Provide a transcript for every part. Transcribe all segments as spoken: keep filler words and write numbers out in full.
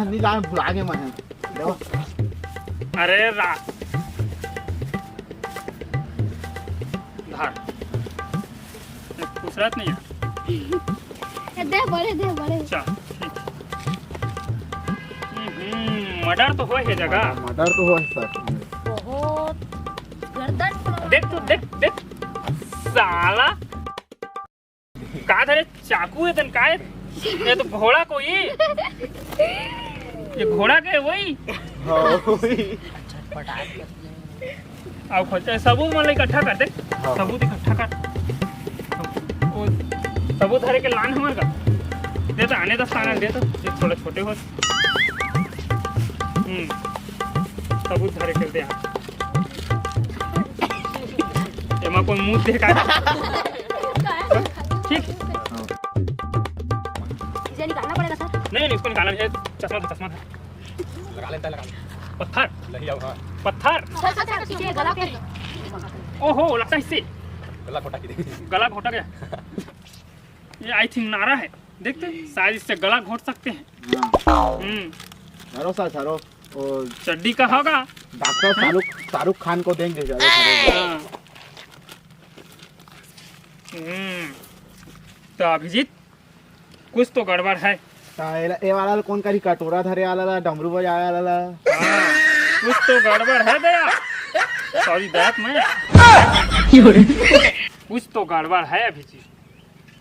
मैं नहीं जान, भुला गए मैं। देखो। अरे रा-, धार। पूछ रहा नहीं यार। दे बड़े, दे बड़े। अच्छा, ठीक। हम्म, मर्डर तो होय हे जगह। मर्डर तो होय हे सर। बहुत गर्दन। देख तो, देख, देख, साला। का धरे चाकू हे तन का हे? ये तो घोड़ा कोई। ये घोड़ा के वही। हाँ, वही। अउ खोज, सबूत मन ल इकट्ठा कर दे। हाँ। सबूत इकट्ठा कर। वो सबूत धरे के लान हमर का। दे तो, आने दस लाना दे तो, ये थोड़ा छोटे हो। हम्म। सबूत धरे के दे। एमा कोई मुंह देखा। ठीक। इसे निकालना पड़ेगा सर। नहीं, नहीं, इसको निकालना नहीं है। चश्मा था, चश्मा था। लगा लेता है, लगा लेता है। पत्थर। नहीं, अब हाँ। पत्थर। सर, सर, सर, पीछे गला पे। ओहो, लगता है इससे। गला घोटा की देखी। गला घोटा गया। ये आई थिंक नारा है। देखते हैं, शायद इससे गला घोट सकते हैं। हाँ। हम्म। धरो सर, धरो। वो चड्डी का होगा। डॉक्टर शाहरुख, शाहरुख खान को देंगे, धरो, धरो। हाँ। हम्म। तो अभिजीत, कुछ तो गड़बड़ है। ता एला, ए वाला ल कोन करी, कटोरा धरे वाला ला, डमरू बजावे वाला ला। हाँ, कुछ तो गड़बड़ है दया। सॉरी, दया मैं। कुछ तो गड़बड़ है अभिजीत।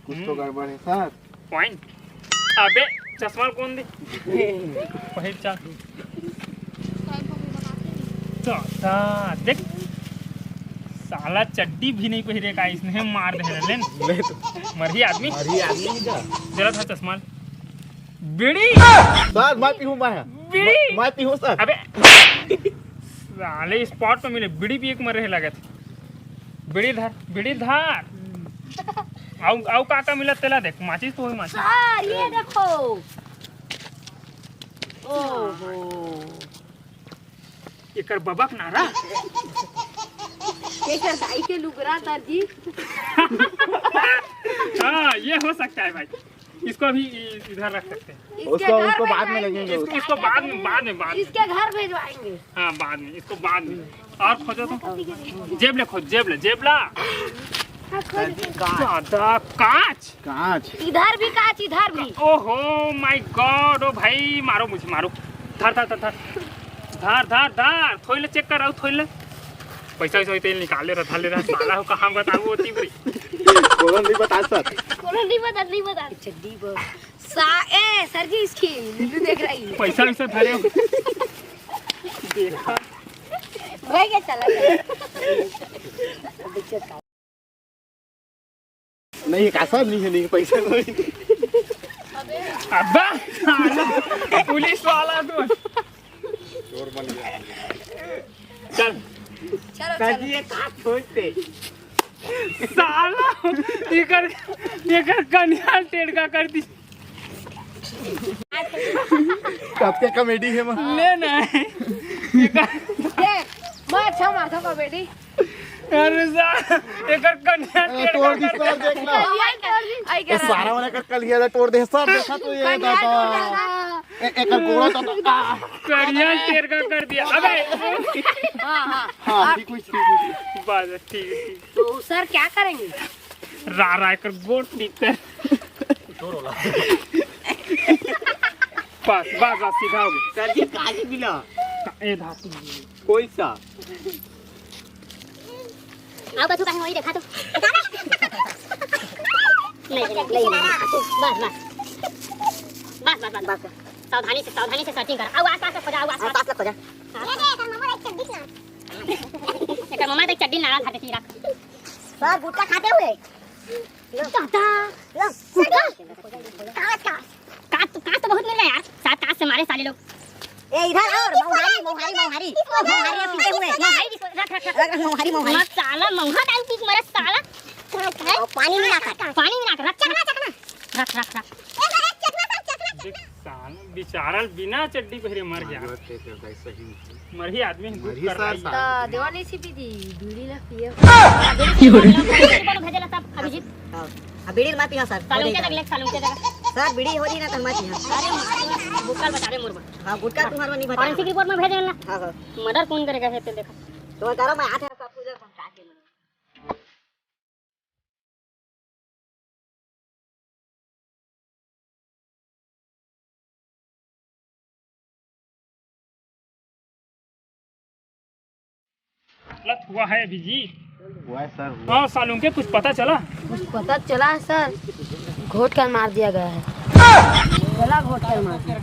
कुछ तो हम्म। गड़बड़ है सर। पॉइंट। अबे, चश्मा कोन दे? पहिर चल। दादा, देख। साला चड्डी भी नहीं पहिरे का, इसने मार दे रहे, लेन। नहीं तो। मरही आदमी। मरही आदमी नहीं जा। जरा था चश्मा। बीड़ी। सर, मैं पीहूँ, मैं। बीड़ी। मैं, मैं पीहूँ सर। अबे। साले स्पॉट पे मिले, बीड़ी पी एक मरे लगे थे। बीड़ी धर, बीड़ी धर। आउ, आउ का का मिला तेला देख, माचिस तो होई माचिस। सर, ये देखो। ओहो। एकर बबक नारा। एकर दाई के लुगरा सर जी। हाँ, ये हो सकता है भाई। इसको अभी इ-, इधर रख सकते हैं। इसके उसको, घर उसको में बाद में जाएंगे। लगेंगे। इसको, इसको बाद में, बाद में, बाद में। इसके घर भिजवाएंगे। हाँ, बाद में, इसको बाद में। और खोजो तो। जेब ले, खोज, जेब ले, जेब ला। हाँ, खोज। दादा, कांच। कांच। इधर भी कांच, इधर भी। ओहो, my God, ओ भाई, मारो मुझे, मारो। धर, धर, धर, धर। धर, धर, धर। थोई ले, चेक कर, आउ थोई ले। पैसा वैसा तेल निकाल ले रहा, धर ले रहा, साला हो, कहाँ बताऊँ वो तीबरी। बोलो, नहीं बता सर। बोलो, नहीं बता, नहीं बता। चड्डी पर। सा-, ए, सर जी, इसकी लुल्लू देख रही है। पैसा वैसा धरे हो। देखा। भाई, क्या चला गया? नहीं, का सर, नहीं है, नहीं, पैसा नहीं। अब्बा, पुलिस वाला तो। चल। चलो, सर जी, चलो। ये का सोचते? साला, एकर, एकर कन्या टेढ़का कर दी। कब के कॉमेडी है, माँ? ले ना। एकर देख, मैं अच्छा मारता कॉमेडी। अरे साला, एकर कन्या अरे, टेढ़का तोड़ दी कर सर, देख ना। आई, आई, आई, ए, सारा वाला कर कल ये तोड़ दे सर, देखा तो ये कन्या दादा। टेढ़का। ए, एकर गोड़ा तो, आ। करिया टेढ़का कर दिया। अबे। हाँ, हाँ। हाँ, ठीक, ठीक, ठीक। बस, ठीक है, ठीक। तो सर क्या करेंगे? रा, रा, एकर गोड़ ठीक कर। बस, बस, बस, सीधा हो गया। सर जी, काली मिला। ए धातु। कोई सा? आओ, कछु कहीं वही देखा तो। नहीं, नहीं, नहीं, नहीं। बस, बस। बस, बस, बस, बस। सावधानी से, सावधानी से searching कर। आओ, आसपास में खोजा, आओ, आसपास। आसपास में खोजा। हाँ। ये देख, मामा, एक चड्डी ना। एकर मामा तो एक चड्डी नाड़ा खा देती रख। सब गुटखा खाते हुए। दादा, लो, गुटखा? कागज, कागज। कागज तो, कागज तो बहुत मिल रहा है यार। सात कागज से मारे साले लोग। ए, इधर और, मौहारी, मौहारी, मौहारी। मौहारी पीटे हुए। मौहारी भी रख, रख, रख। रख, रख, मौहारी, मौहारी। मत साला, मौहा टाइम पीक मरे साला। और पानी में ना कर। पानी में ना कर, रख, चखना, चखना। रख, रख, रख। ए, ए, चखना, चखना, चखना। देख, साला, बेचारा बिना चड्डी पहरे मर गया। मरही आदमी है, दुख मरही कर रहा है। सार। ता देवा नहीं सी पीती, बीड़ी ला पिए। बीड़ी कौन भेजेला तब, अभिजीत? हाँ। अब बीड़ी मत पिया सर, सालून के जगह, सालून के जगह। सर, बीड़ी हो रही ना तो मत पिया। अरे, गुटखा बता रहे मोर बा। हाँ, गुटखा तुम्हारा नहीं बता। Forensic report में भेजे ना। हाँ, हाँ। Murder कौन करेगा, है तो देखा। तो करो, मैं आते हैं, सब कुछ हम काट के। गलत हुआ है अभी जी। हुआ है सर, हुआ। हाँ, सालून के कुछ पता चला? कुछ पता चला है सर, घोट कर मार दिया गया है। गला घोट कर मार दिया।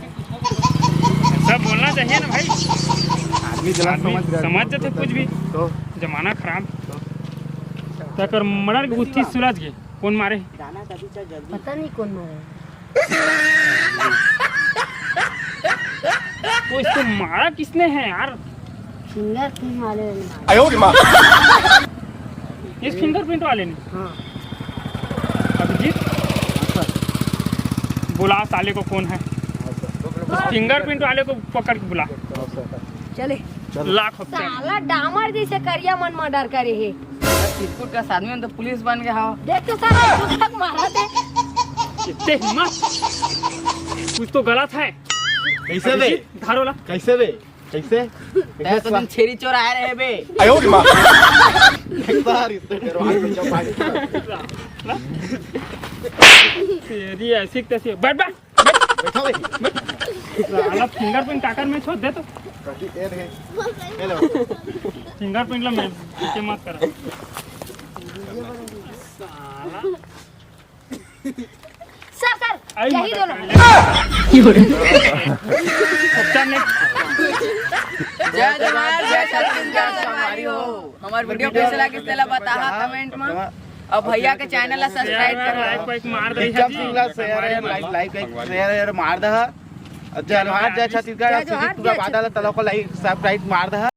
सब बोलना चाहिए ना भाई। आदमी गलत आदमी समझ रहा है। समझ जाते कुछ भी। तो जमाना खराब। तो तकर मर्डर के गुत्थी सुलझ गे। कौन मारे? पता नहीं कौन मारे। तो इसको मारा किसने है यार? फिंगरप्रिंट वाले ने मारा। आयो रे माँ। इस फिंगरप्रिंट वाले ने? हाँ। अभिजीत, बुला साले को, कौन है? फिंगरप्रिंट वाले को पकड़ के बुला। चले। लाख रुपया। साला डामर जैसे करिया मन मर्डर करे हे। चिरकुट का आदमी तो पुलिस बन गया हो। देख तो साला, तू तक मारा थे। इतने हिम्मत। कुछ तो गलत है। कैसे बे? अभिजीत, धारो ला। कैसे बे? कैसे? तै तो दिन छेरी चोर आए रहे बे। आयो रे माँ। एक बार इससे डरवा के जब भाग। तेरी ऐसी तैसी। बैठ, बैठ। बैठो बे। साला फिंगरप्रिंट काकर में छोड़ दे तो। काकी ए रे। हेलो। फिंगरप्रिंट ला मैं पीछे मत करा। साला। सर, सर, आई यही मदद दोनों। कर ले। अच्छा, next। जय जोहार, जय छत्तीसगढ़, संगवारी हो। हमार वीडियो कैसे लगे, तेला बताहा comment में। अब भैया के चैनल ला सब्सक्राइब करो। लाइक वाइक मार दे विक्रम जी। सिंह ला शेयर, लाइक, लाइक, शेयर मार दहा। जय जोहार, जय छत्तीसगढ़, जय जोहार, पूरा जय बादल छत्तीसगढ़। तला को लाइक, सब्सक्राइब मार दहा।